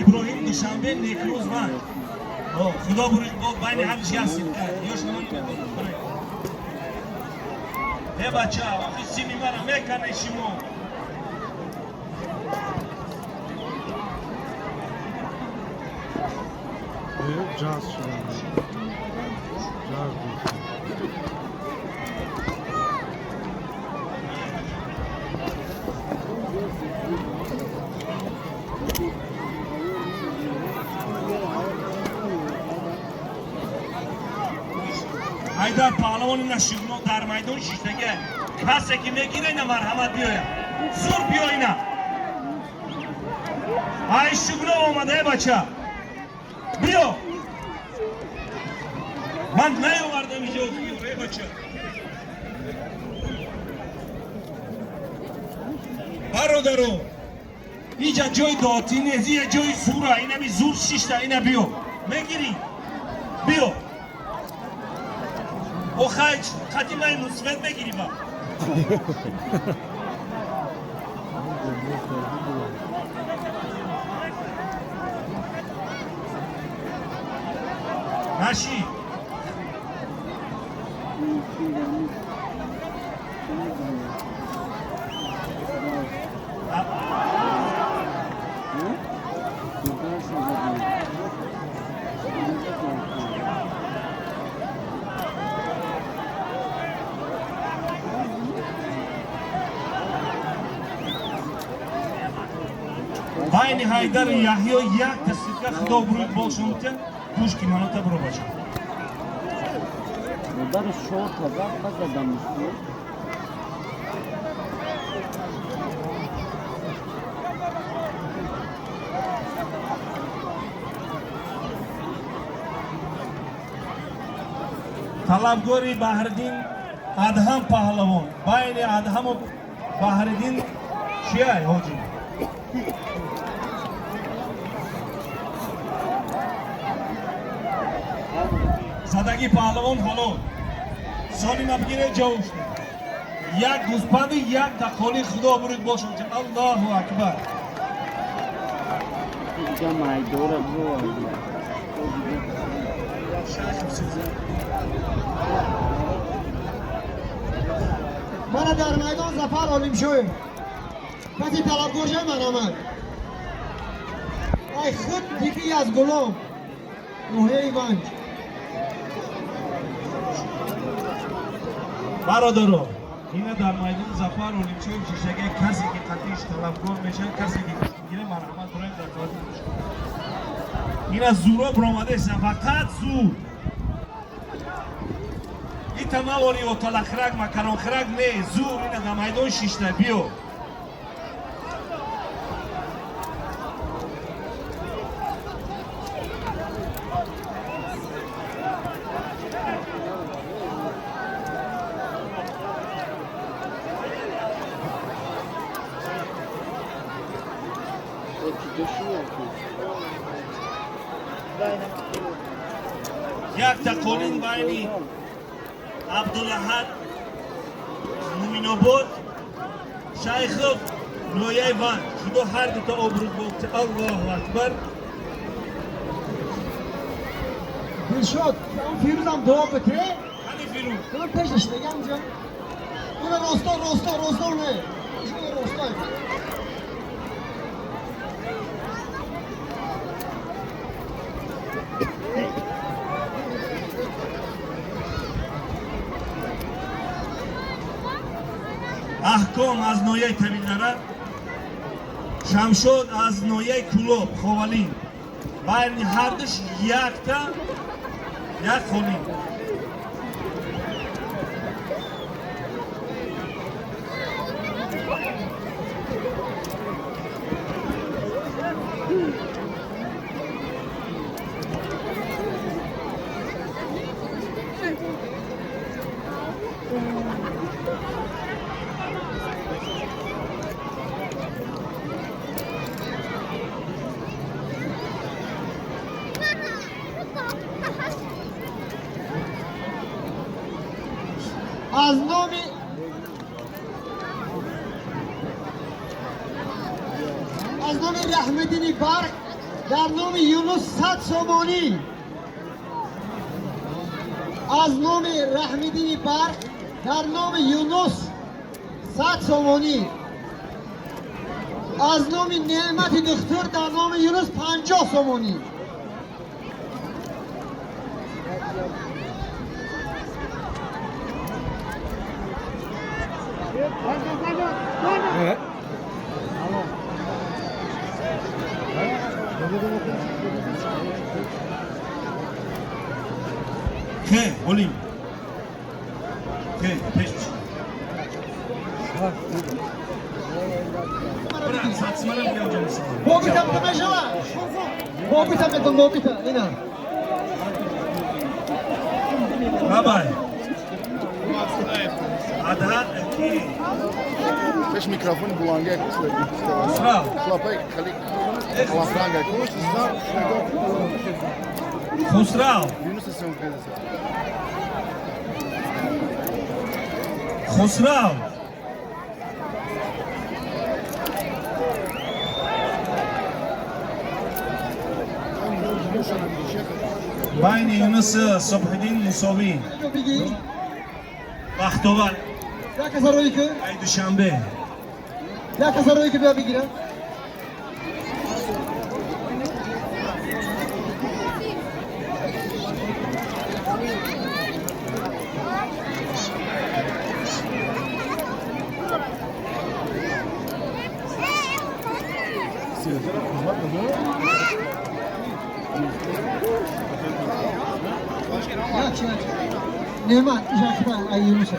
Иброҳим Душанбе, Некрӯз Ванҷ. Худо бурид, бо байни ҳардуш як ситка. Ёш наман е бача, охи сими мара мекане шумо. Ҷаз шуда. Ҷаз. Ҳайдар паҳлавони нашигно дар майдон шиштага. Касе ки мегира, ина марҳамат, биёя. Зур биё ина. Ай шугно омада, э бача. Биё. Ман наёвардам иҷо, э бача. Бародаро, иҷа ҷои дотӣ нест, ия ҷои зура, инами зур шишта, ина биё. Мегирӣ? Биё. Охай, қати май мусбат мегирӣ ба. Наши. Байни Ҳайдару Яҳё якта ситка, худо буруд болшонта, гӯш ки манота буро, бача. Удари шорта зад, назадам. Талабгори Баҳриддин Адҳам паҳлавон. Байни Адҳаму Баҳриддин чиай, ҳоҷӣ? Задагӣ паҳлавон ҳалол. Сони набгире ҷавоб шуд. Як гӯспанду як тақоли, худо буруд бошон. Аллоҳу акбар. Дига майдора бувард. Мана дар майдон Зафар Олимшоев. Каси талабгор шай, марҳамат. Ай худ дики аз Гулом. Ноҳияи Ванҷ. Бародаро, ина дар майдон Зафар Олимшоев шишага. Касе ки қатиш талабгор мешавад, касе ки гӯштигире, марҳамат, буроем дар қавати. Ина зуро биромадеса, фақат зур. Ита мавори оталахрак, макаронхрак не, зур ина дар майдон шишта, биё. Якта қолин байни Абдулаҳад Муминобод, Шайхов нояи Ванҷ. Худо ҳар дута обрӯ бохти. Аллоҳу акбар. Дилшод, он Фирӯзам дуо бите. Ҳани Фирӯз. Ман пешаш дигам ҷа. Уна росто, росто, росто не. Уна росто. Аҳком аз ноҳияи Тавилдара, Шамшод аз ноҳияи Кулоб, Ховалин. Байни ҳардуш якта як қолин. Аз номи Раҳмиддин. Раҳмиддини Барқ дар номи Юнус 100 сомонӣ. Аз номи Раҳмиддини Барқ дар номи Юнус 100 сомонӣ. Аз номи Неъмати духтур дар номи Юнус 50 сомонӣ. Ке, Олим. Ке, пеш. Брат, сатсманам биём. Бобита мешава. Бобита метон бобита. Ина. Бабай. Адҳат ки Пеш микрофон буланга Хусрав. Хлопай хали алафранга куш Хусрав. Юнус съемка кардаса. Хусрав. Байни Юнус Субҳиддин мусовӣ. Бахтовар. Як ҳазор ки. Ай Душанбе. Як ҳазор ки биё бигирам. Неъмат ижакта ай Юнуса.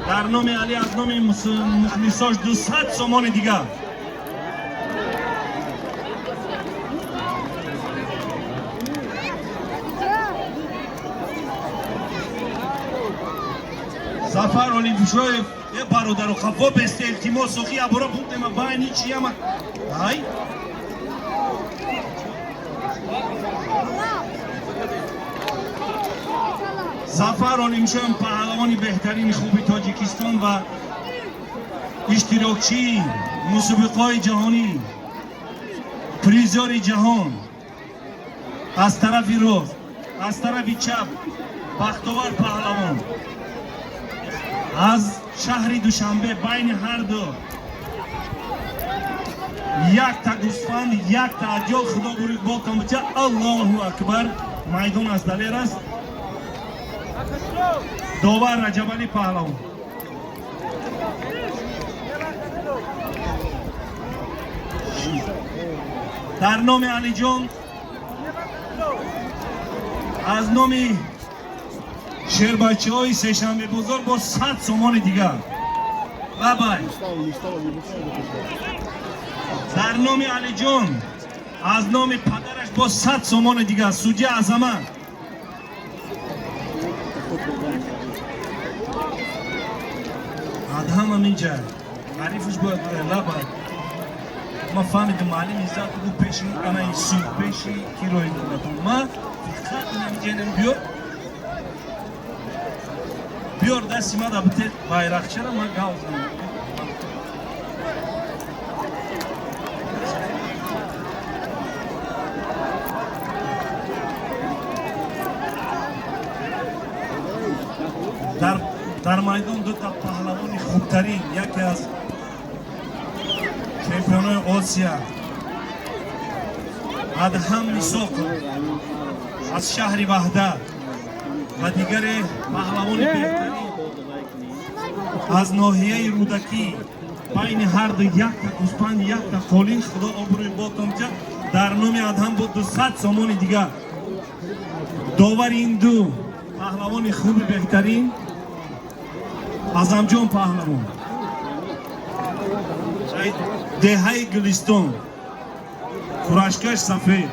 Дар номи Али аз номи мухлисош 200 сомони дигар. Зафар Олимшоев е бародару хафо бесте илтимос охи абора пунктема байни чияма. Ай. Зафар Олимшоев паҳлавони беҳтарини хуби Тоҷикистон ва иштирокчии мусобиқаҳои ҷаҳонӣ, призёри ҷаҳон. Аз тарафи рост, аз тарафи чап Бахтовар паҳлавон аз шаҳри Душанбе. Байни ҳар ду якта гӯсфанд, якта адёл. Худо бурик ботон бутя. Аллоҳу акбар. Майдон аз далер аст. Довар Раҷабали паҳлавон. Дар номи Алиҷон аз номи шербачаҳои Сешанбебозор бо 100 сомони дигар. Лабай. Дар номи Алиҷон аз номи падараш бо 100 сомони дигар. Судья Азамат. Адҳам аминҷа ҳарифаш бояд лабай. Ма фаҳмидам маълим иззат гу пеши ана суд пеши кирои додатон. Ма фақат инамиҷа биёр. Биёр дасти ма да бите байрақчара ма гав занам. Дар майдон дута паҳлавони хубтарин, яке аз чемпионои Осия Адҳам Мисоқов аз шаҳри Ваҳдат ва дигаре паҳлавони беҳтарин аз ноҳияи Рӯдакӣ. Байни ҳар ду якта гӯспанд, якта қолин. Худо обрӯи ботон ҷа. Дар номи Адҳам бо 200 сомони дигар. Довари ин ду паҳлавони хуби беҳтарин Азамҷон паҳлавон, деҳаи Гулистон, курашкаш сафед.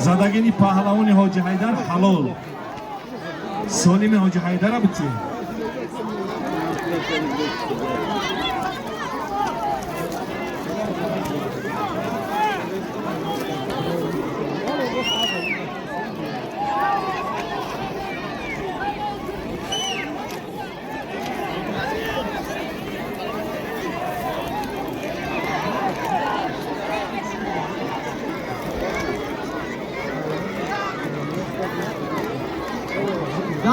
Задагини паҳлавони Ҳоҷи Ҳайдар ҳалол. Солими Ҳоҷи Ҳайдара бутӣ.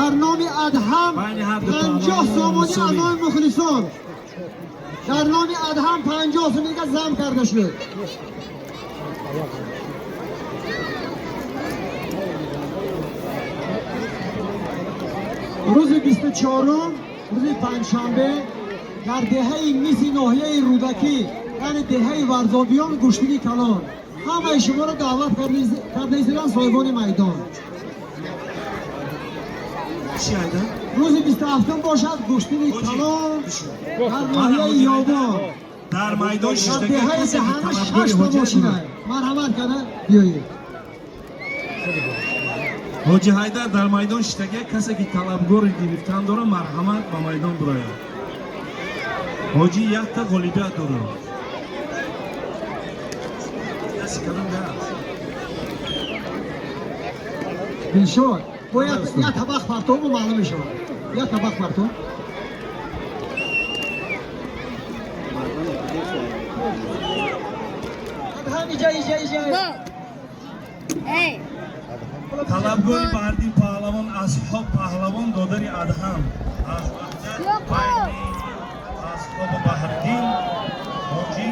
Дар номи Адҳам Байни ҳар ду 50 паҳлавон сомонӣ аз мусовӣ. номи мухлисон. Дар номи Адҳам 50 сомонӣ дига зам карда шуд. Рӯзи 24-ум, рӯзи панҷшанбе, дар деҳаи Миси ноҳияи Рӯдакӣ, яъне деҳаи Варзобиён, гӯштини калон. Ҳамаи шуморо даъват карда соҳибони майдон. Чӣ айда? Рӯзи 27-ум бошад гӯштини калон дар ноҳияи Ёбон. Дар майдон Дар шиштага деҳаи касе ки Даҳана талабгори шаш та ҳоҷӣ мошина. Марҳамат карда биёед. Ҳоҷи Ҳайдар дар майдон шиштага касе ки талабгори гирифтан дора, марҳамат, ба майдон бирояд. Ҳоҷӣ якта ғолибият дорад. Каси кадом даст? Дилшод, бояд як табақ партову маълум мешавад. Як табақ партов. Адҳам, иҷа, иҷа, иҷа. Эй, Талабгори Баҳриддин паҳлавон, Асҳоб паҳлавон, додари Адҳам аз Ваҳдат, байни Асҳобу Баҳриддин ҳоҷӣ.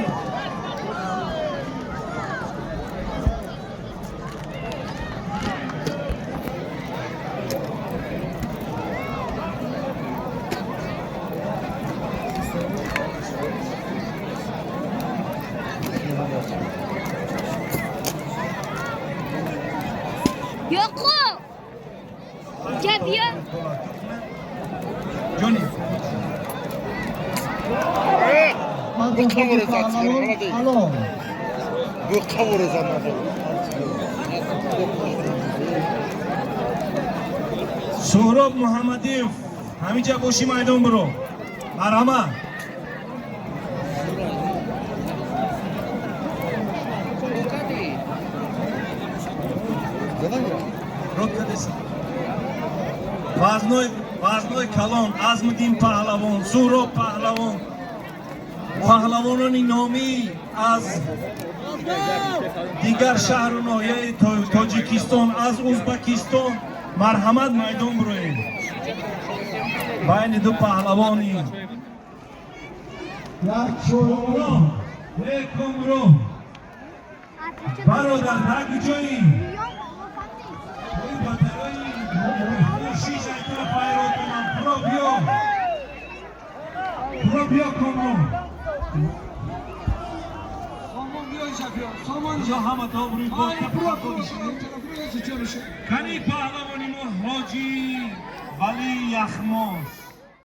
Yo'q. Jabya. Ҷони. Мардум паҳлавон, ало. Bu kavuruz ama. Суҳроб Муҳаммадиев, ҳаминҷа боши, майдон биро, марҳамат. Род кадеса. Вазнои калон, Азмуддин паҳлавон, Суҳроб паҳлавон, паҳлавонони номӣ аз дигар шаҳру ноҳияи Тоҷикистон, аз Узбакистон, марҳамат, майдон бироед. Байни ду паҳлавони Як чорум. Комрон, э Комрон, бародар, дар куҷоӣ? Ой, батарои шиш айтра пайрод дорам. Биро, биё, биро, биё, Комрон. Инҷо ҳама добрый. Кани паҳлавони мо, ҳоҷи Вали Яхмоз?